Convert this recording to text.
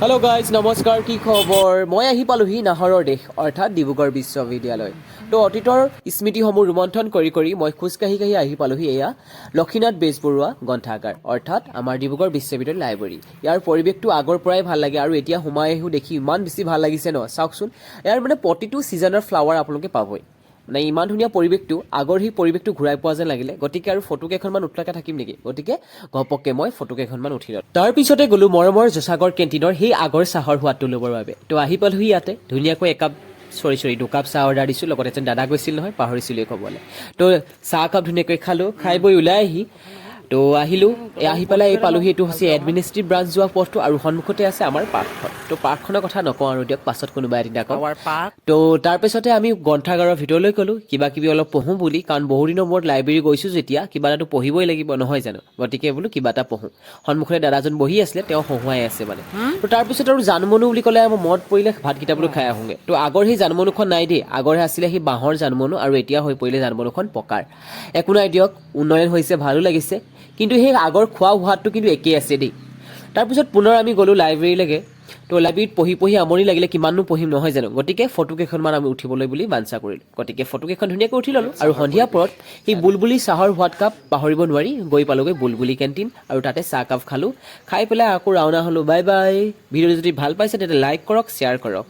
Hello' guys, নমস্কাৰ। কি খবৰ? মই আহি পালোহি নাহৰৰ দেশ অৰ্থাৎ ডিব্ৰুগড় বিশ্ববিদ্যালয়। তো অতীতৰ স্মৃতিসমূহ ৰোমন্থন কৰি কৰি মই খোজকাঢ়ি কাঢ়ি আহি পালোহি এয়া লক্ষীনাথ বেজবৰুৱা গ্ৰন্থাগাৰ, অৰ্থাৎ আমাৰ ডিব্ৰুগড় বিশ্ববিদ্যালয় লাইব্ৰেৰী। ইয়াৰ পৰিৱেশটো আগৰ পৰাই ভাল লাগে আৰু এতিয়া সোমাই আহিও দেখি ইমান বেছি ভাল লাগিছে ন। চাওকচোন, ইয়াৰ মানে প্ৰতিটো ছিজনৰ ফ্লাৱাৰ আপোনালোকে পাবই। মানে ইমান ধুনীয়া পৰিৱেশটো, আগৰ সেই পৰিৱেশটো ঘূৰাই পোৱা যেন লাগিলে। গতিকে আৰু ফটো কেইখনমান উঠলাকে থাকিম নেকি? গতিকে ঘপককৈ মই ফটো কেইখনমান উঠি ল'লোঁ। তাৰপিছতে গ'লোঁ মৰমৰ জোচাগৰ কেণ্টিনৰ সেই আগৰ চাহৰ সোৱাদটো ল'বৰ বাবে। তো আহি পালোহি ইয়াতে। ধুনীয়াকৈ একাপ, চৰি চৰি, দুকাপ চাহ অৰ্ডাৰ দিছোঁ। লগত এজন দাদা গৈছিল নহয়, পাহৰিছিলোঁৱে ক'বলৈ। তো চাহকাপ ধুনীয়াকৈ খালোঁ। খাই বৈ ওলাই আহি তো আহিলোঁ। এই আহি পেলাই এই পালোহি। এইটো হৈছে এডমিনিষ্ট্ৰেটিভ ব্ৰাঞ্চ যোৱা পথটো আৰু সন্মুখতে আছে আমাৰ পাৰ্কখন। তো পাৰ্কখনৰ কথা নকওঁ আৰু দিয়ক, পাছত কোনোবা এদিনা কম। Our park. তো তাৰপিছতে আমি গ্ৰন্থাগাৰৰ ভিতৰলৈ গ'লোঁ, কিবা কিবি অলপ পঢ়োঁ বুলি। কাৰণ বহুদিনৰ মূৰত লাইব্ৰেৰী গৈছোঁ যেতিয়া কিবা এটাতো পঢ়িবই লাগিব, নহয় জানো? গতিকে বোলো কিবা এটা পঢ়োঁ। সন্মুখতে দাদাজন বহি আছিলে, তেওঁ হহুৱাই আছে মানে। তো তাৰপিছত আৰু জানমনু বুলি ক'লে মোৰ মনত পৰিলে, ভাতকেইটা বোলো খাই আহোঁগৈ। তো আগৰ সেই জানমনুখন নাই দেই। আগৰহে আছিলে সেই বাঁহৰ জানমনু আৰু এতিয়া হৈ পৰিলে জানমনুখন পকাৰ। একো নাই দিয়ক, উন্নয়ন হৈছে, ভালো লাগিছে। কিন্তু সেই আগৰ খোৱা সোৱাদটো কিন্তু একেই আছে দেই। তাৰপিছত পুনৰ আমি গ'লোঁ লাইব্ৰেৰীলৈকে। তো লাইব্ৰেৰীত পঢ়ি পঢ়ি আমনি লাগিলে, কিমাননো পঢ়িম, নহয় জানো? গতিকে ফটো কেইখনমান আমি উঠিবলৈ বুলি বাঞ্ছা কৰিলোঁ। গতিকে ফটো কেইখন ধুনীয়াকৈ উঠি ল'লোঁ আৰু সন্ধিয়া পৰত সেই বুলবুলি চাহৰ সোৱাদ কাপ পাহৰিব নোৱাৰি গৈ পালোগৈ বুলবুলি কেণ্টিন আৰু তাতে চাহ কাপ খালোঁ। খাই পেলাই আকৌ ৰাওনা হ'লোঁ। Bye bye. ভিডিঅ'টো যদি ভাল পাইছে, তেতিয়া লাইক কৰক, শ্বেয়াৰ কৰক।